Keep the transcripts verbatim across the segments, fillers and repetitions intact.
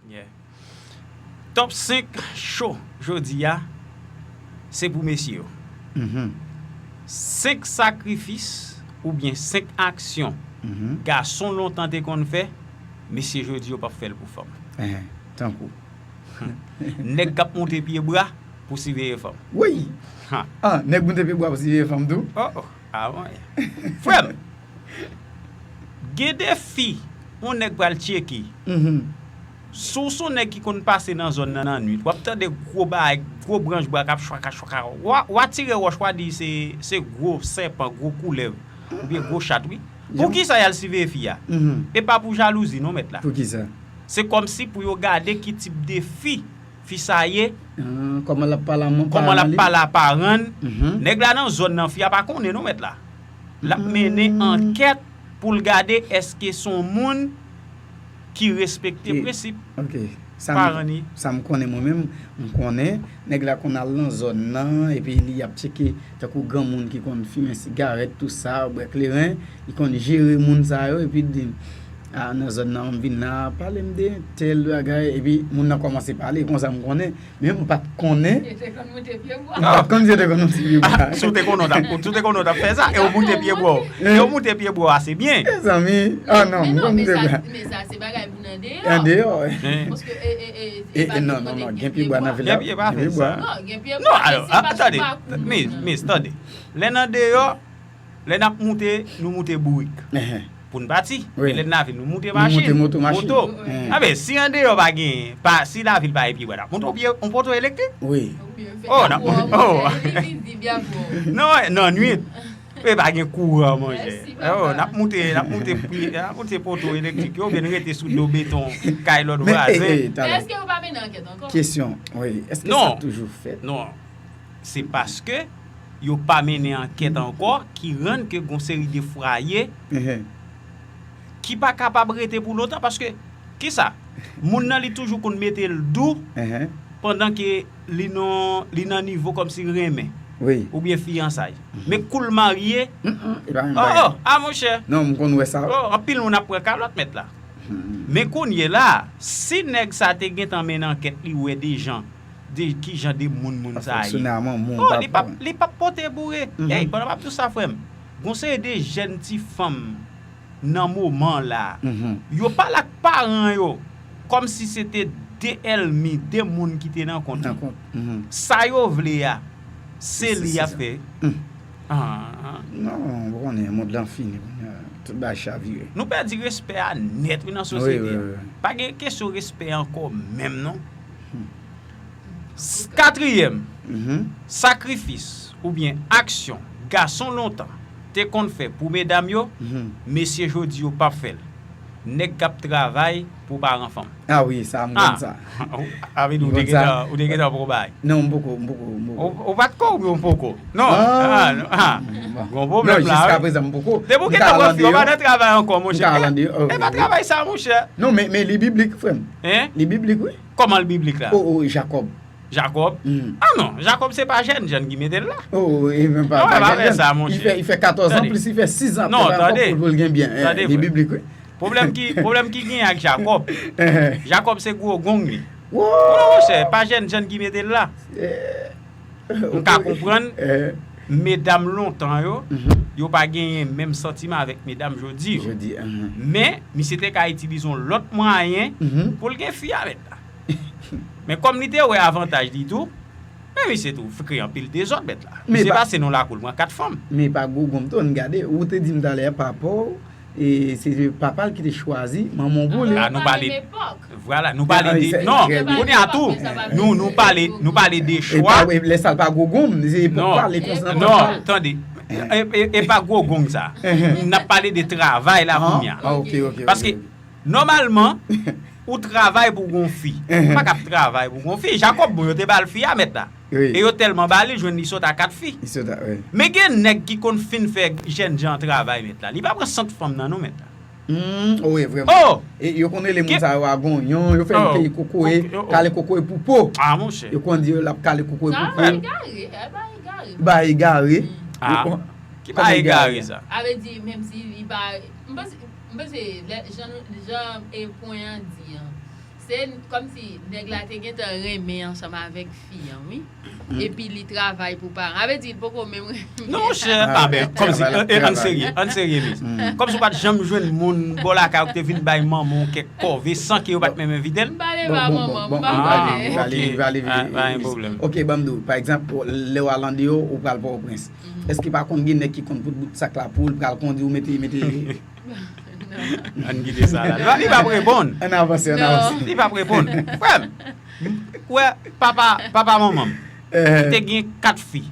Yeah. Top senk cho jodi a, se pou mesye yo. Senk sakrifis oubyen senk aksyon gason lontan te konn fè, mesye jodi yo p ap fè l pou fanm. Tankou. Nèg k ap moute pye bwa pou siveye fanm. Wi! Ah, nèg moute pye bwa pou siveye fanm tou? Oh, oh. Ah, bon. Frè m, gen de fi yon nèg pral tcheke. Si w se yon nèg ki konn pase nan zòn nan nan nwit, w ap tande gwo bagay, gwo branch bwa k ap chwaka chwaka. W a, w a tire wòch, w a di se, se gwo sèpan, gwo koulèv, oubyen gwo chat, wi. Poukisa y al siveye fi a? E pa pou jalouzi, non, mèt la. Poukisa? Se kòmsi pou yo gade ki tip de fi fi sa ye, kòman l ap pale a paran li. Kòman l ap pale a paran l. Nèg la nan zòn nan, fi a pa konnen, non, mèt la. L ap mennen ankèt pou l gade èske se yon moun ki respekte prensip paran li. Sa m konnen mwen menm, m konnen nèg la konn al nan zòn nan, epi li ap tcheke tankou granmoun ki konn fimen sigarèt, tou sa, bwè kleren, li konn jere moun sa yo, epi li di, a, nan zòn nan, m vin la, pale m de tèl bagay, epi moun nan kòmanse pale, konsa m konnen, men m pa t konnen. Yo te konn moute pye bwa. M pa t konn si yo te konn moute pye bwa. Si w te konnen w t ap, si w te konnen w t ap fè sa, e w moute pye bwa w. E w moute pye bwa w ase byen. Mezanmi, ah non, m konn moute bwa. Men sa, se bagay pou n andeyò. Andeyò, wi. Paske, e, e, e, e pa tout kote gen pye bwa. Gen pye bwa fè sa. Non, gen pye bwa, men se pa sou pakou moun nan. Miss, tande. Lè n andeyò, lè n ap moute, nou moute bourik. Pou n pati. Men lè n lave, nou moute machin. Moto. Anben, si andeyò pa gen, pa, si lavil pa gen pye bwa, n ap moute yon pye, yon poto elektrik. Wi. Oh, n ap moute, oh. Non, nan nwit. E pa gen kouran, monchè. Oh, n ap moute, n ap moute, n ap moute poto elektrik yo, oubyen n rete sou do beton kay lòt vwazen. Men, èske yo pa mennen ankèt ankò? Kesyon, wi. Èske sa toujou fèt? Non. Se paske yo pa mennen ankèt ankò ki rann ke gon seri de fwaye ki pa kapab rete pou lontan, paske, kisa? Moun nan li toujou konn mete l dou pandan ke li nan, li nan nivo kòmsi renmen oubyen fiyansay. Men kou l marye, oh, oh, ah, monchè. Non, m konn wè sa. Oh, anpil moun ap pran kalòt, mèt la. Men kounye la, si nèg sa te gentan mennen ankèt, li wè de jan, de ki jan de moun moun sa ye. Oh, li p ap, li p ap pote boure. Ey, pandan m ap di w sa, frè m, gon seri de jèn ti fanm nan moman la, yo pale ak paran yo kòmsi se te de èlmi, de moun ki te nan kont yo. Sa yo vle a, se li y ap fè. Non, ou konnen, mond lan fini kounye a, tout bagay chavire. Nou pèdi respè a nèt, wi, nan sosyete a. Pa gen kesyon respè ankò menm, non. Katriyèm, sakrifis oubyen aksyon gason lontan te konn fè pou medam yo, mesye jodi yo p ap fè l. Nèg k ap travay pou paran fanm. Ah wi, sa, m konn sa. Ah, vle di ou te gentan, ou te gentan poko bay. Non, m poko, m poko, m poko. Ou pa t ko oubyen ou poko? Non. Ah, ah. Gon pwoblèm la, wi. Non, jiska prezan, m poko. Depi ou gentan pran fi, ou pa nan travay ankò, monchè. E pa travay sa, monchè. Non, men, men li biblik, frè m. Hein? Li biblik, wi. Kòman l biblik la? Oh, oh, Jakòb. Jakòb? Ah non, Jakòb se pa jèn jèn ki mete l la. Oh, e menm pa, pa jèn jèn. Li fè, li fè katòz an, plis li fè siz an travay ankò pou, pou l gen byen. Li biblik, wi. Pwoblèm ki, pwoblèm ki genyen ak Jakòb, Jakòb se gwo gong li. Non, monchè, pa jèn jèn ki mete l la. M ka konprann medam lontan yo, yo pa genyen menm santiman avèk medam jodi yo. Men, misye te ka itilize yon lòt mwayen pou l gen fi a, mèt la. Men kòm li te wè avantaj li tou, men misye tou kreye anpil dezòd, mèt la. Misye pase nan lakou l pran kat fanm. Men pa gwo gonm tou, ann gade, ou te di m talè a pa rapò, e se papa l ki te chwazi manman w pou li. La nou pale, vwala, nou pale de, non, kounye a tou, nou, nou pale, nou pale de chwa. Lè sa l pa gwo gonm, se epòk pa l, e konsa nan tan pa l. Non, tande, e, e, e pa gwo gong sa. N ap pale de travay la kounye a. Paske, nòmalman, ou travay pou gon fi. Ou pa ka ap travay pou gon fi. Jakòb bon, yo te ba l fi a, mèt la. E yo tèlman ba li, jwenn li sot a kat fi. Men gen nèg ki konn fin fè jènjan travay, mèt la. Li pa pran sant fanm nan non, mèt la. Hmm, oh, e vrèman. Oh! E yo konn rele moun sa yo a gonyon, yo fè yo kale kokoye, kale kokoye pou po. Ah, monchè. Yo konn di yo l ap kale kokoye pou po. Sa bagay egare, e bagay egare. Bagay egare. Ah. Ki bagay egare sa? A vle di, menm si li pa, m panse, m panse, lè, jan, jan e pwen an di an, Se kòmsi nèg la te gentan renmen ansanm avèk fi an, wi. Epi li travay pou paran. Sa vle di, li poko menm renmen. Non, monchè, ah, ben, kòmsi, eh, eh, ann serye, ann serye, mis. Kòmsi w pa t janm jwenn moun bò lakay ou ki te vin bay manman w kèk kòve san ke yo pa t menm envite l. M pale pa manman, m pa pale. Ok, ban m di w, pa egzanp, lè w al andeyò, ou pral Pòtoprens. Èske pa konn gen nèg ki konn pote bout sak la pou ou, l pral kondi w mete, mete. Ann kite sa la. Li pa, li p ap reponn. Ann avanse, ann avanse. Li p ap reponn. Frè m, wè, papa, papa manman m, te gen kat fi.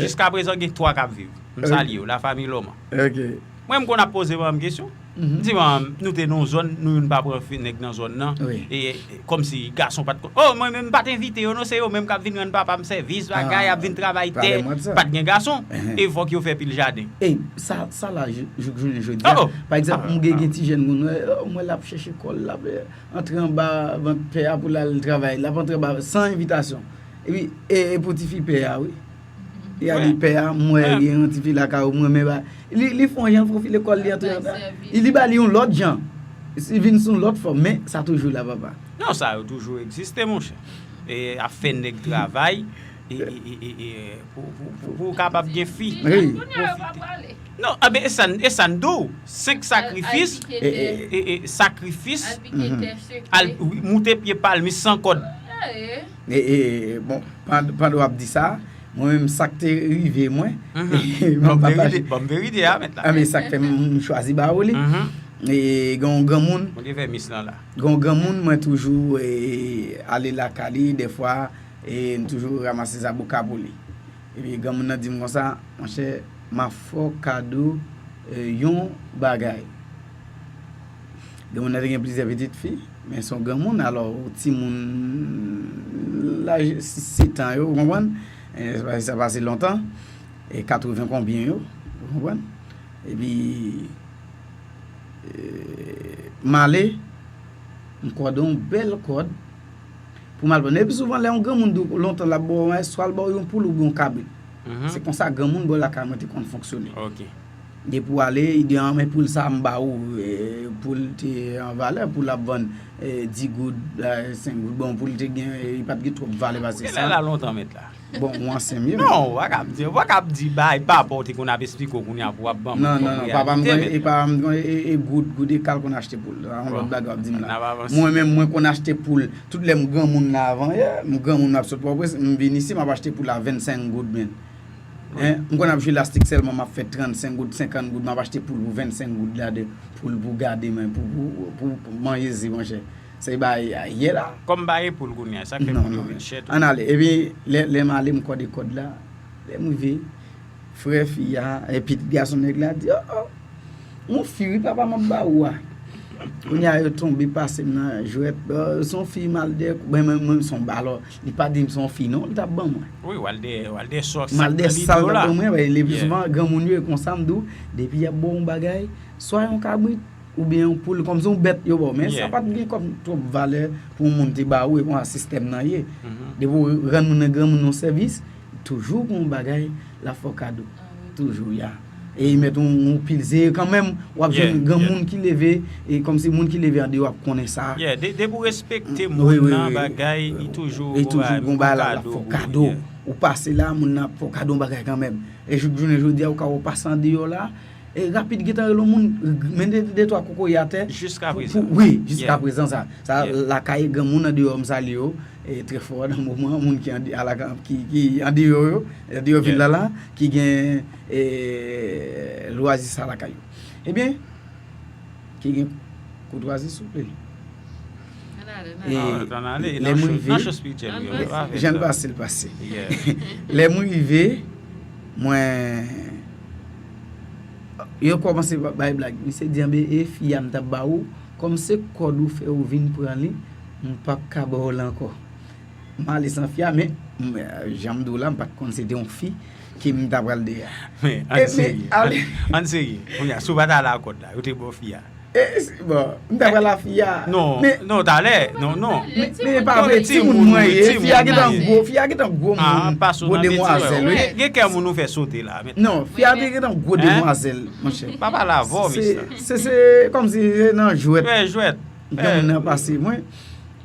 Jiskaprezan, gen twa k ap viv. M salye yo, la famille Loma. Mwen, m konn ap poze manman m kesyon. M di, manman m, nou te nan yon zòn, nou youn pa pran fi nèg nan zòn nan. E, e, kòmsi gason pa t konn. Oh, mwen menm, m pa t envite yo, non, se yo menm k ap vin rann papa m sèvis, bagay, ap vin travay tè, pa t gen gason. E fòk yo fè pil jaden. E, sa, sa la, jouk jounen jodi a. Pa egzanp, m gen, gen ti jèn moun, mwen, mwen l ap chèche kò l, l ap antre anba vant pè a pou l al travay, l ap antre anba san envitasyon. Epi, e, e pou tifi pè a, wi. Li a di, pè a, m wè gen yon tifi lakay ou, m renmen ba. Li, li fè yon jan, l fè yon fi lekòl, li antre anba. Li ba li yon lòt jan. Li vin sou yon lòt fòm, men sa toujou la, papa. Non, sa yo toujou egziste, monchè. E ap fè nèg travay, e, e, e, e, e, pou, pou, pou, pou w kapab gen fi. Pwofite. Non, a ben, e sa n, e sa n di w, senk sakrifis, e, e, e, sakrifis, al moute pye palmis san kòd. E, e, bon, pandan w ap di sa, mwen menm, sa k te rive mwen, m ap pataje. Ban m verite a, mèt la. A, men sa k fè m, m chwazi ba ou li. E, gen yon granmoun. Bondye fè mis lan la. Gen yon granmoun, mwen toujou, e, ale lakay li, dèfwa, e, m toujou ranmase zaboka pou li. Epi, granmoun nan di m konsa, monchè, m ap fè w kado, e, yon bagay. Granmoun nan te gen plizyè pitit fi, men se yon granmoun, alò, timoun laj sis, sèt an yo, ou konprann? E, sa pase, sa pase lontan, e, katreven konbyen yo, ou konprann? Epi, e, m ale, m kòde yon bèl kòd, pou m al vann. Epi souvan, lè yon granmoun di w lontan l ap ba w, swa l ba w yon poul oubyen yon kabrit. Se konsa granmoun bò lakay mwen te konn fonksyone. Depi w ale, li di, a, men poul sa a m ba ou, e, poul te an valè, poul ap vann, e, dis goud, e, senk goud. Bon, poul te gen, e, li pa t gen twòp valè pase sa. Lè la lontan, mèt la. Bon, ou ansyen m ye. Non, ou pa ka ap di, ou pa ka ap di bagay papa w te konn ap esplike w kounye a pou w ap ban m. Non, non, non, papa m konn, e papa m konn, e, e goud, goud e kal konn achte poul. Sa yon lòt bagay w ap di m la. Mwen menm, mwen konn achte poul. Tout lè m granmoun la avan yè, m granmoun m ap sot Pòtoprens, m vin isi, m ap achte poul la vennsenk goud, men. Hein? M konn ap jwe lastik sèlman, m ap fè trannsenk goud, senkant goud, m ap achte poul pou vennsenk goud la, de poul pou gade, men, pou, pou, pou, pou manje zi, monchè. Se bagay yè la. Kòm bagay poul kounye a, sa k fè poul yo vin chè tou. Ann ale. Epi, lè, lè m ale, m kòde kòd la. Lè m rive, frè fi a, e pitit gason nèg la di, o, o, yon fi, wi, papa m ap ba ou a. Kounye a, yo tonbe pase m nan jwèt. Se yon fi m al dèyè, ben, mwen, mwen, se yon, alò, li pa di m se yon fi, non, li t ap ban mwen. Wi, w al dèyè, w al dèyè sa k nan lidè w la. M al dèyè sa l t ap ban mwen, wi, le pli souvan, granmoun yo, e konsa m di w, depi y ap ba w yon bagay, swa yon kabrit, oubyen yon poul, kòmsi yon bèt yo ba w, men sa pa t gen kòm twòp valè pou yon moun te ba ou, e konsa sistèm nan ye. Depi w rann moun nan granmoun yon sèvis, toujou gen yon bagay l ap fè w kado. Toujou, ya. E li mèt yon, yon pil zeye kanmenm, w ap jwenn granmoun ki leve, e kòmsi moun ki leve andeyò ap konnen sa. Yeah, de, depi w respekte moun nan bagay, li toujou gon bagay l ap fè w kado. Ou pase la, moun nan ap fè w kado yon bagay kanmenm. E jouk jounen jodi a, ou ka wè w pase andeyò la, e rapid gentan rele yon moun, mennen de, de twa kokoye atè. Jiskaprezan. Wi, jiskaprezan sa. Sa, lakay granmoun andeyò, m salye yo, e trè fò nan moman, moun ki ande-, alaka-, ki, ki andeyò yo, andeyò vil la la, ki gen, e, lwazi sa lakay yo. Ebyen, ki gen koutwazi, souple. Ann ale, ann ale. Ann ale, lè m rive, jan l pase, l pase. Lè m rive, mwen, yo kòmanse bay blag. Misye di, anben, e fi a m t ap ba ou, kòm se kòd ou fè ou vin pran li, m p ap ka ba w l ankò. M ale san fi a, men, m, jan m di w la, m pa t konn se te yon fi ke m ta pral dèyè a. Men, ann serye. Ann serye. Kounye a, si w pa t ale a kòd la, yo te ba w fi a. E, bon, m ta pral a fi a. Non, non, talè, non, non. Men, men e pa vre, timoun mwen ye. Fi a gentan gwo, fi a gentan gwo moun, gwo demwazèl, wi. Gen kè moun ou fè sote la. Non, fi a te gentan gwo demwazèl, monchè. Pa pale avè w, mesye. Se, se, kòmsi se nan jwèt. Fè jwèt. Gen moun nan pase mwen.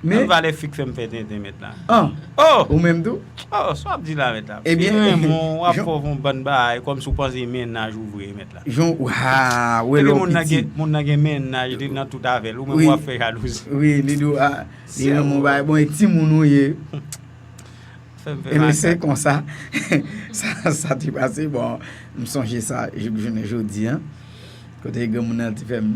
Men valè fi k fè m fè tenten, mèt la. An, oh! Ou menm tou? Oh, sa w ap di la, mèt la? Ebyen, fi renmen w, w ap fè w yon bann bagay, kòmsi w panse mennaj ou vre, mèt la. Jan, ha, wè lè w piti. Moun nan gen mennaj, li nan tout afè l, ou menm w ap fè jalouzi. Wi, li di w, a, li renmen w, bagay, bon, e timoun ou ye. Fè m fè. Ebyen, se konsa, sa, sa te pase, bon, m sonje sa, jouk jounen jodi a, kote granmoun nan te fè m,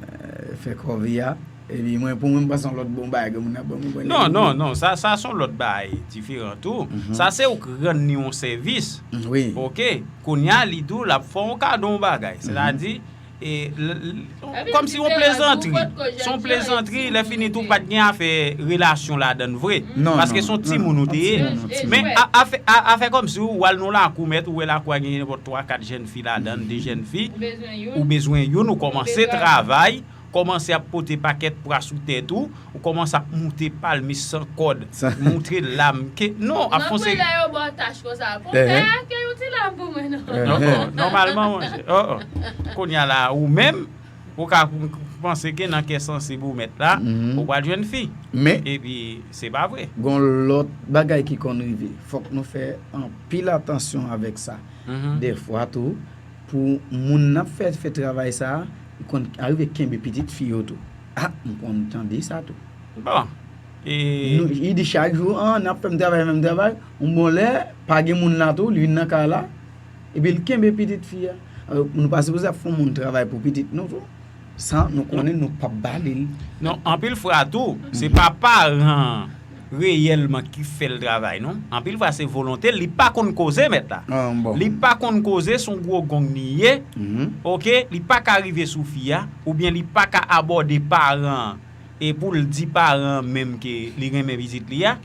eh, fè kòve a. Epi mwen, pou mwen, m panse yon lòt bon bagay, granmoun nan ban mwen, non, non, non, sa, sa se yon lòt bagay diferan tou. Sa se ou k rann li yon sèvis. Wi. Oke, kounye a, li di w l ap fè yon kado yon bagay. Sètadi, e, l, l, kòmsi yon plezantri. Se yon plezantri, lè fini tou, pa t gen afè relasyon ladan l vre. Non, paske se yon timoun ou te ye. Men, a, afè, a, afè kòmsi ou al nan lakou, mèt, ou wè lakou a gen nenpòt twa, kat jèn fi ladan l, de jèn fi. Ou bezwen youn, ou kòmanse travay, kòmanse ap pote pakèt pwa sou tèt ou, ou kòmanse ap moute palmis san kòd, moutre lam ke, non, ap fon seri. Nan kwen lè yo ba w tach konsa, pon pè a ke yon ti lam pou mwen, non. Oh, oh, nòmalman, monchè, oh, oh. Kounye a la, ou menm, ou ka panse ke nan kè sansib ou mèt la, ou pral jwenn fi. Men, epi, se pa vre. Gon lòt bagay ki konn rive. Fòk nou fè anpil atansyon avèk sa. Dèfwa tou, pou moun n ap fè, fè travay sa a, li konn arive kenbe pitit fi yo tou. A, m konn tande sa tou. Bon. E nou, li di chak jou, an, n ap fè m travay, fè m travay. Yon bon lè, pa gen moun la tou, li vin nan kay la. Epi l kenbe pitit fi a. Alò, nou pa sipoze ap fè yon moun travay pou pitit nou tou. San nou konnen nou p ap ba li l. Non, anpil fwa tou, se pa paran reyèlman ki fè l travay, non. Anpil fwa se volonte l, li pa konn koze mèt la. Li pa konn koze, se yon gwo gong li ye. Oke, li pa ka rive sou fi a, oubyen li pa ka abòde paran an, e pou l di paran an menm ke li renmen pitit li a.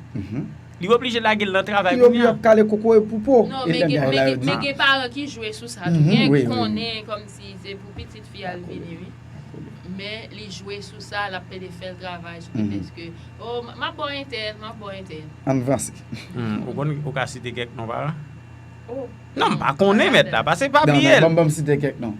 Li oblije lage l nan travay kounye a. Li ap kale kokoye pou po. Non, men gen, men gen, men gen paran ki jwe sou sa tou. Gen ki konnen kòmsi se pou pitit fi a l vini, wi. Men li jwe sou sa, l ap pede fè l travay sou li, paske, oh, m, m ap ba w entèl, m ap ba w entèl. Ann vanse. Ou konn, ou ka site kèk non paran? Oh. Non, m pa konnen mèt la, paske pa bliye l. Non, non, ban m, ban m site kèk non.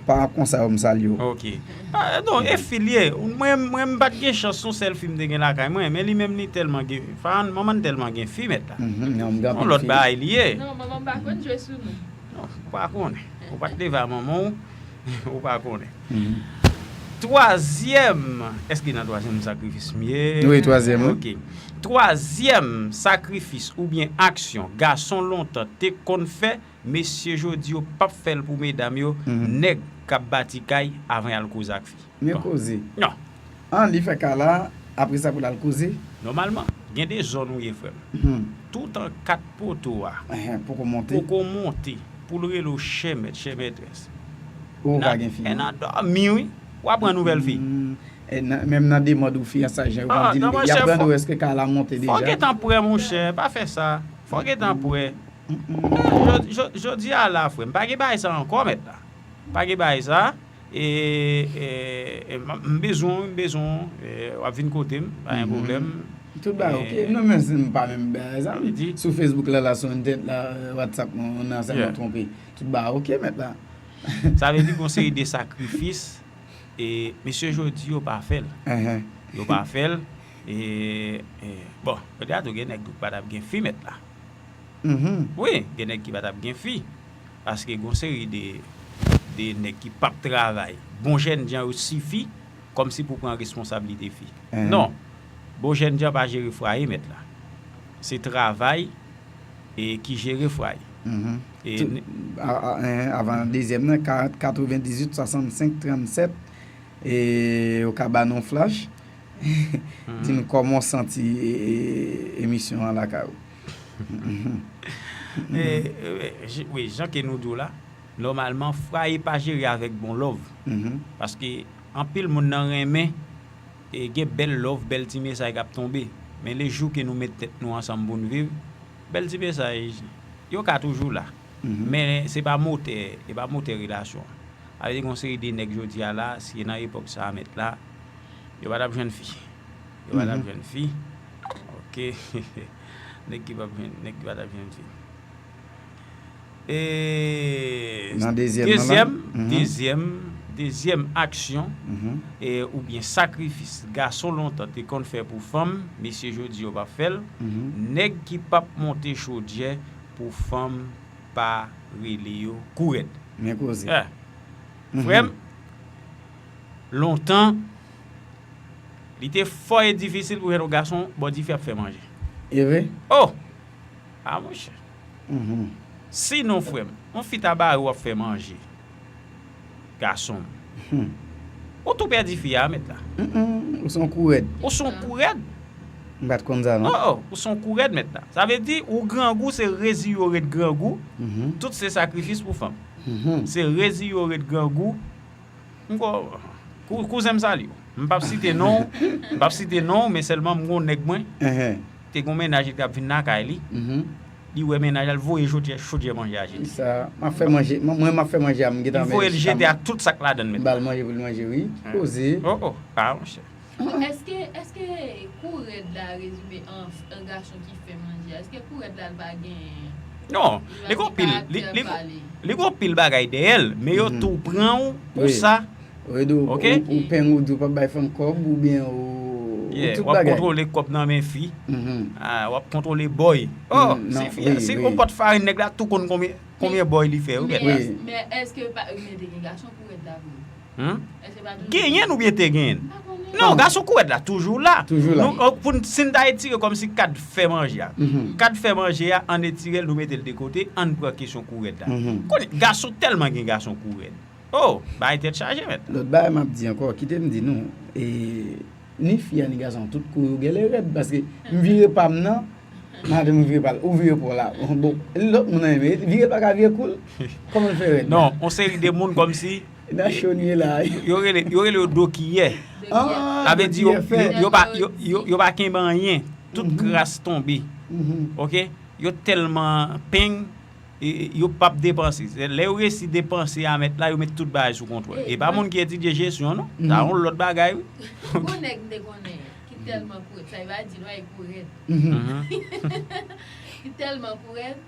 Pa konsa yo m salye w. Oke. Ah, non, e fi l ye. Mwen, mwen, m pa t gen chans, se yon sèl fi m te gen lakay mwen, men li menm li tèlman gen, manman l tèlman gen fi mèt la. Yon lòt bagay li ye. Non, manman m pa konn jwe sou nou. Non, ou pa konnen. Ou pa t leve a manman w, ou pa konnen. Twazyèm, èske nan twazyèm sakrifis m ye? Wi, twazyèm, wi. Oke. Twazyèm sakrifis oubyen aksyon gason lontan te konn fè, mesye jodi yo p ap fè l pou medam yo, nèg k ap bati kay avan y al koze ak fi. Men koze. Non. An, li fè ka la, apre sa pou l al koze? Nòmalman, gen de zòn ou ye, frè m. Toutan kat poto a poko monte, poko monte, pou l rele w chè mèt, chè mètrès. Ou pa gen fi, e nan dòmi, wi. W ap pran nouvèl fi. E nan, menm nan demann ou fiyansay, jan yo pral di l, y ap mande w èske ka la monte deja. Fò w gentan prè, monchè, pa fè sa. Fò w gentan prè. Jodi, jodi, jodi a la, frè m, pa gen bagay sa ankò, mèt la. Pa gen bagay sa. E, e, e, m, m bezwen w, m bezwen w, e, w ap vin kote m, pa gen pwoblèm. Tout bagay oke. Non, men si m pa menm bagay sa, sou Facebook la, la, sou entènèt la, WhatsApp, non, nan sa, mwen twonpe. Tout bagay oke, mèt la. Sa vle di gon seri de sakrifis, e, mesye jodi yo pa fè l. Yo pa fè l, e, e, bon, petèt tou gen nèg tou ki pa t ap gen fi, mèt la. Wi, gen nèg ki pa t ap gen fi. Paske gon seri de, de nèg ki p ap travay. Bon jènjan yo sifi kòmsi pou pran responsablite fi. Non. Bon jènjan pa jere fwaye, mèt la. Se travay, e, ki jere fwaye. E, avan dezyèm nan, karant, katrevendizuit, swasannsenk, trannsèt, e, ou ka ba nou flash. Di n kòman w santi, e, e, emisyon an lakay ou. E, e, wi, jan ke nou di w la, nòmalman, fwaye pa jere avèk bon love. Paske anpil moun nan renmen, e, gen bèl love, bèl ti mesaj k ap tonbe. Men lejou ke nou met tèt nou ansanm pou n viv, bèl ti mesaj, yo ka toujou la. Men se pa motè, e pa motè relasyon an. Sa vle di gon seri de nèg jodi a la, si nan epòk sa a mèt la, yo pa t ap jwenn fi. Yo pa t ap jwenn fi. Oke. Nèg ki p ap jwenn, nèg ki pa t ap jwenn fi. E nan dezyèm nan la? Dezyèm, dezyèm, dezyèm aksyon, e, oubyen sakrifis gason lontan te konn fè pou fanm, mesye jodi yo p ap fè l. Nèg ki p ap monte chodyè pou fanm pa rele yo kou rèd. Men koze. Eh, frè m, lontan, li te fò e difisil pou jwenn yon gason bò dife ap fè manje. E vre? Oh! Ah, monchè. Sinon, frè m, yon fi ta bare w ap fè manje. Gason m. Ou tou pèdi fi a, mèt la. Ou se yon kou rèd. Ou se yon kou rèd. M pa t konn sa, non. Oh, oh, ou se yon kou rèd, mèt la. Sa vle di, ou grangou, se reziye w ret grangou. Tout se sakrifis pou fanm. Se reziye w ret grangou. M kwè, kou-, kouzen m salye w. M p ap site non, m p ap site non, men sèlman m gon nèg mwen. Te gon mennaj li t ap vin lakay li. Li wè mennaj la, l voye chodyè, chodyè manje a jete. Sa, m ap fè manje, mwen, mwen m ap fè manje a, m gentan. Li voye l jete ak tout sa k ladan l, mèt la. M ba l manje pou l manje, wi. Koze. Oh, oh, ah, monchè. Èske, èske kou rèd la rezime an, an gason ki fè manje a? Èske kou rèd la, l pa gen, non, li gon pil, li, li, li gon pil bagay dèyè l, men yo tou pran w pou sa. Wi, ou, ou peng ou di w p ap bay fanm kòb, oubyen ou, ou tout bagay. W ap kontwole kòb nan men fi. Ah, w ap kontwole bòy. Oh, si fi, si yon pòt farin nèg la tou konn konbyen, konbyen bòy li fè, wi, mèt la. Men èske pa, men te gen gason kou rèd la vre? Genyen oubyen te genyen? Non, gason kou rèd la toujou la. Toujou la. Nou, oh, pou n, si n ta etire kòmsi kad fè manje a. Kad fè manje a, ann etire l, nou mete l de kote, ann pran kesyon kou rèd la. Konnen, gason tèlman gen gason kou rèd. Oh, bagay tèt chaje, mèt. Lòt bagay m ap di ankò, kite m di nou, e, ni fi a ni gason an, tout kou yo genlè rèd, paske m vire pa m nan, madanm m vire pa l, ou vire pa w la. Bon, lòt moun nan, men vire l pa ka vire kou l. Kòman l fè rèd la? Non, yon seri de moun kòmsi nan cho n ye la. Yo, yo rele, yo rele yo dokiyè. Sa vle di yo, yo, yo pa, yo, yo, yo pa kenbe anyen. Tout kras tonbe. Ok? Yo tèlman peng, e, yo p ap depanse. Se lè yo resi depanse a mèt la, yo met tout bagay sou kontwòl. E pa moun ki etidye jesyon, non. Sa yon lòt bagay, wi. Gon nèg m te konnen ki tèlman kou rèd, sa e pa di non, e kou rèd. Ki tèlman kou rèd,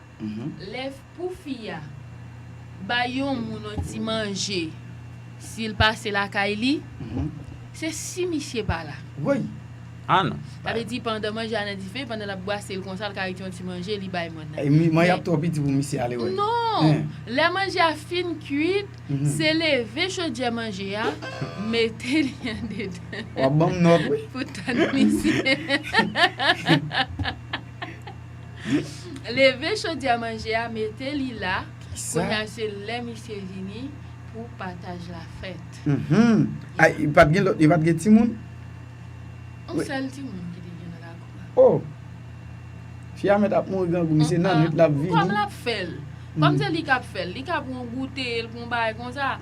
lè pou fi a bay yon moun yon ti manje, si l pase lakay li, se si misye pa la. Woy! Ah non. Sa vle di pandan manje a nan dife, pandan l ap bwase l konsa, l ka rete yon ti manje, li bay mòn nan. E mi-, manje ap twò piti pou misye ale wè. Non! Lè manje a fin kwit, se leve chodyè manje a, mete li andedan. W ap ban m nòt, wi. Pou tann misye. Leve chodyè manje a, mete li la. Kounye a se lè misye vini pou pataj la fèt. Ay, pa t gen lòt, e pa t gen timoun? Yon sèl timoun ki te gen nan lakou a. Oh! Fi a mèt ap mouri grangou, misye nan nwit l ap vini. Kòm l ap fè l. Kòm se li k ap fè l, li ka pran goute, l pran bagay konsa.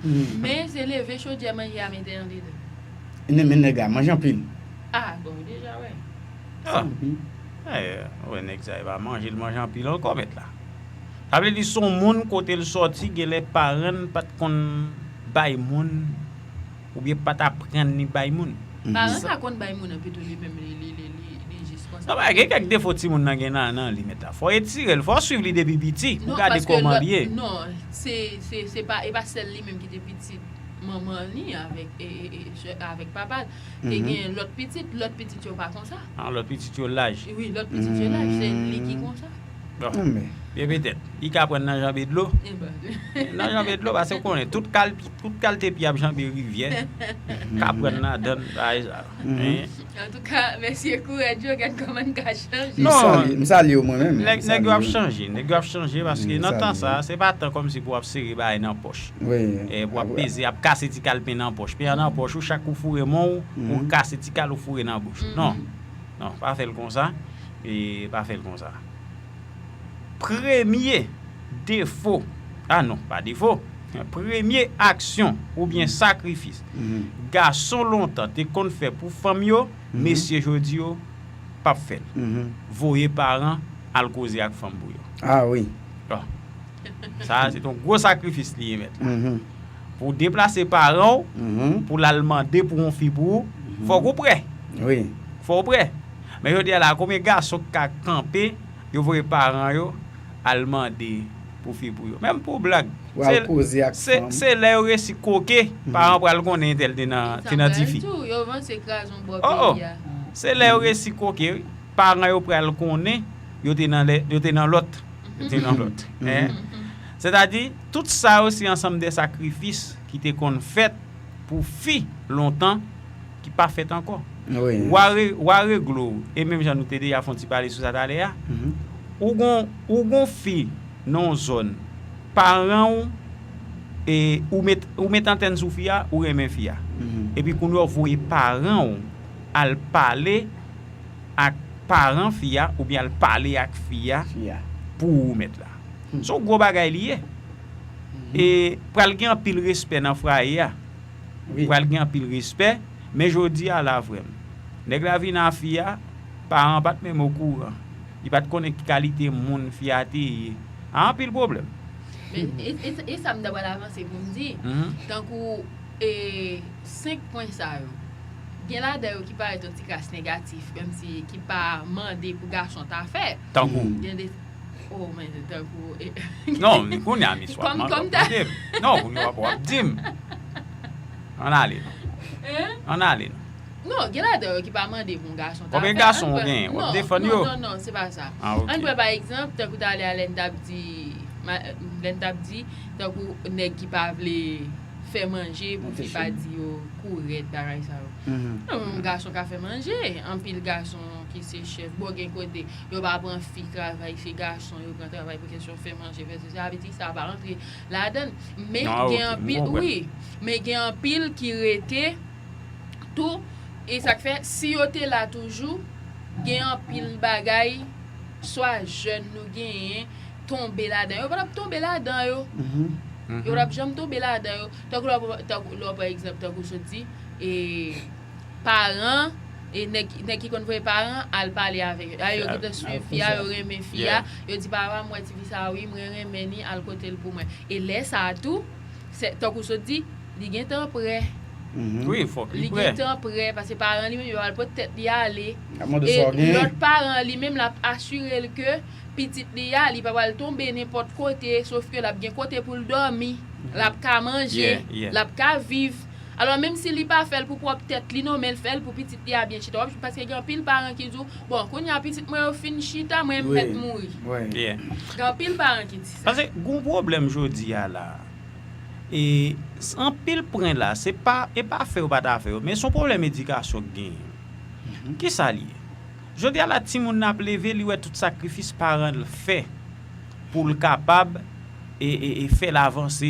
Men se leve chodyè manje a mete andedan. Men nèg la manje anpil. Ah, bon, deja, wè. Ah. Wè, nèg sa, e pa manje l manje anpil ankò, mèt la. Sa vle di se yon moun kote l sòti, genlè paran l pa t konn bay moun, oubyen pa t aprann li bay moun. Paran ka konn bay moun an pito li menm, li, li, li, li, li jis konsa. Non, men gen kèk defo timoun nan gen nan, nan li, mèt la. Fò w etire l, fò w swiv li depi piti, pou w gade kòman l ye. Non, se, se, se pa, e pa sèl li menm ki te pitit manman li avèk, e, e, e, avèk papa l. Te gen lòt pitit, lòt pitit yo pa konsa. Ah, lòt pitit yo laj. Wi, lòt pitit yo laj, se li ki konsa. Bon. Byen petèt. Li ka pran nan janbe dlo. Nan janbe dlo, paske w konnen, tout kal-, tout kalte pye ap janbe rivyè. Ka pran nan dan bagay sa. Antouka, mesye kou rèd yo, gad kòman n ka chanje. Non. M salye, m salye w mwen menm. Nèg, nèg yo ap chanje, nèg yo ap chanje, paske nan tan sa, se pa tan kòmsi pou w ap sere bagay nan pòch. Wi. E pou w ap peze, ap kase ti kal pen nan pòch. Pen an nan pòch ou, chak ou foure men w, ou kase ti kal ou foure nan bouch. Non. Non, pa fè l konsa. E pa fè l konsa. Premye defo, ah non, pa defo. Premye aksyon oubyen sakrifis gason lontan te konn fè pou fanm yo, mesye jodi yo p ap fè l. Voye paran al koze ak fanm pou yo. Ah wi. Bon. Sa a, se t on gwo sakrifis li ye, mèt la. Pou w deplase paran w, pou l al mande pou yon fi pou ou, fòk ou prè. Wi. Fò w prè. Men jodi a la, konbyen gason k ka kanpe, yo voye paran yo al mande pou fi pou yo. Menm pou blag. Pral koze ak fanm. Se lè yo resi koke, paran pral konnen entèl te nan, te nan tifi. Yo vanse kraze yon bò peyi a. Se lè yo resi koke, wi. Paran yo pral konnen yo te nan, yo te nan lòt. Yo te nan lòt. Sètadi, tout sa yo se ansanm de sakrifis ki te konn fèt pou fi lontan ki pa fèt ankò. Wa re-, wa reglo, e menm jan nou te deja fè yon ti pale sou sa talè a, ou gon, ou gon fi nan yon zòn, paran w, e, ou met, ou met antèn sou fi a, ou renmen fi a. Epi kounye a w voye paran w al pale ak paran fi a, oubyen al pale ak fi a pou ou mèt la. Se yon gwo bagay li ye. E pral gen anpil respè nan fwaye a. Pral gen anpil respè, men jodi a la vrèman. Nèg la vin a fi a, paran pa t menm okouran. Li pa t konnen ki kalite moun fi a te ye. A anpil pwoblèm. Men, e, e, e sa m ta pral avanse pou m di, tankou, e, senk pwen sa yo, gen ladan yo ki parèt yon ti kras negatif, menmsi ki pa mande pou gason ta fè. Tankou. Gen de, oh, men tankou, e, non, kounye a, miswa, kòm, kòm ta. Non, kounye a, w ap di m. Ann ale non. Ann ale non. Non, gen ladan yo ki pa mande pou yon gason ta fè. Konbyen gason ou genyen? W ap defann yo? Non, non, non, se pa sa. Ann pran pa egzanp, tankou talè a lè n t ap di, lè n t ap di, tankou nèg ki pa vle fè manje pou fi pa di yo kourèt, bagay sa yo. Non, yon gason ka fè manje. Anpil gason ki se chèf. Bon, gen kote, yo pa pran fi travay, se gason yo pran travay pou kesyon fè manje, fè sesi, sa vle di sa pa rantre ladan l. Men gen anpil, wi, men gen anpil ki rete tou, e sa k fè, si yo te la toujou, gen anpil bagay, swa jèn nou genyen, tonbe ladan yo. Yo pa t ap tonbe ladan yo. Yo pa t ap janm tonbe ladan yo. Tankou lè w, tankou lè w pran egzanp, tankou w sot di, e, paran, e nèg, nèg ki konn voye paran al pale avèk yo. A, yo gentan swiv fi a, yo renmen fi a. Yo di, "Papa, m wè tifi sa a, wi, mwen renmen ni, al kote l pou mwen." E lè sa a tou, se, tankou w sot di, li gentan prè. Wi, fòk li prè. Li gentan prè, paske paran li menm, yo pral pote tèt li ale. E lòt paran li menm, l ap asire l ke pitit li a, li pa pral tonbe nenpòt kote, sof ke l ap gen kote pou l dòmi, l ap ka manje, l ap ka viv. Alò, menm si li pa fè l pou pwòp tèt li non, men l fè l pou pitit li a byen chita. W ap, paske gen anpil paran ki di w, "Bon, kounye a pitit mwen yo fin chita, mwen m mèt mouri." Gen anpil paran ki di sa. Paske gen yon pwoblèm jodi a la. E s-, anpil pwen la, se pa, e pa fè yo pa ta fè yo, men se yon pwoblèm edikasyon k genyen. Kisa l ye? Jodi a la, timoun nan ap leve, li wè tout sakrifis paran l fè pou l kapab e, e, e fè l avanse,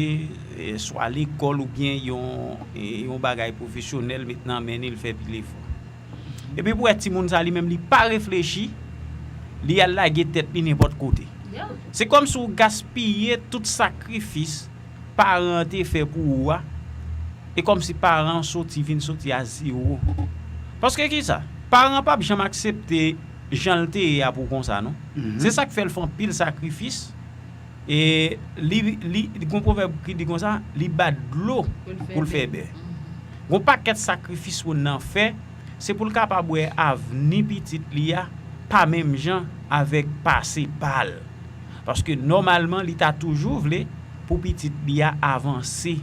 e, swa lekòl oubyen yon, e, yon bagay pwofesyonèl met nan men li, l fè pil efò. Epi pou wè timoun sa li menm li pa reflechi, li al lage tèt li nenpòt kote. Se kòmsi w gaspiye tout sakrifis paran an te fè pou ou a, e kòmsi paran an soti, vin soti a zewo. Paske kisa? Paran an p ap janm aksepte jan l te ye a pou konsa, non. Se sa k fè l fè anpil sakrifis. E li, li, li gon pwovèb ki di konsa, li bat dlo pou l fè bè. Gon pakèt sakrifis moun nan fè, se pou l kapab wè avni pitit li a pa menm jan avèk pase pa l. Paske nòmalman, li ta toujou vle pou pitit li a avanse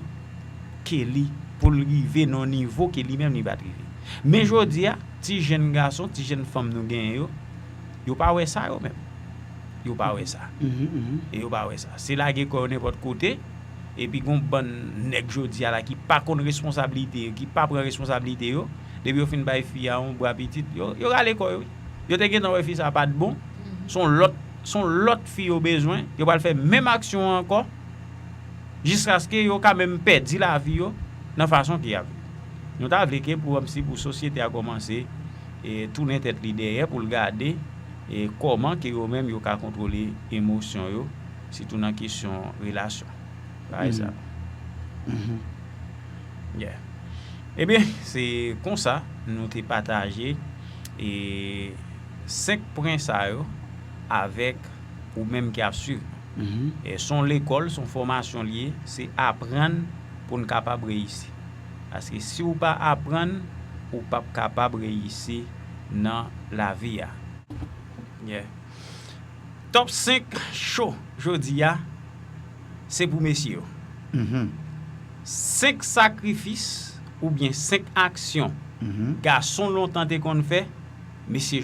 ke li, pou l rive nan yon nivo ke li menm li pa t rive. Men jodi a, ti jèn gason, ti jèn fanm nou genyen yo, yo pa wè sa yo menm. Yo pa wè sa. E yo pa wè sa. Se lage kò yo nenpòt kote, epi gon bann nèg jodi a la ki pa konn responsablite yo, ki pa pran responsablite yo, depi yo fin bay fi a yon bra pitit, yo, yo rale kò yo, wi. Yo te gentan wè fi sa pa t bon, se yon lòt, se yon lòt fi yo bezwen, yo pral fè menm aksyon an ankò, jiskaske yo ka menm pèdi lavi yo nan fason ke y ap viv. Nou ta vle ke pou, kòmsi pou sosyete a kòmanse, e, tounen tèt li dèyè pou l gade, e, kòman ke yo menm yo ka kontwole emosyon yo, sitou nan kesyon relasyon. Bagay sa. Yeah. Ebyen, se konsa nou te pataje, e, senk pwen sa yo avèk ou menm ki ap swiv. E se yon lekòl, se yon fòmasyon li ye, se aprann pou n kapab reyisi. Paske si w pa aprann, ou p ap kapab reyisi nan lavi a. Yeah. Top senk cho jodi a, se pou mesye yo. Senk sakrifis oubyen senk aksyon gason lontan te konn fè, mesye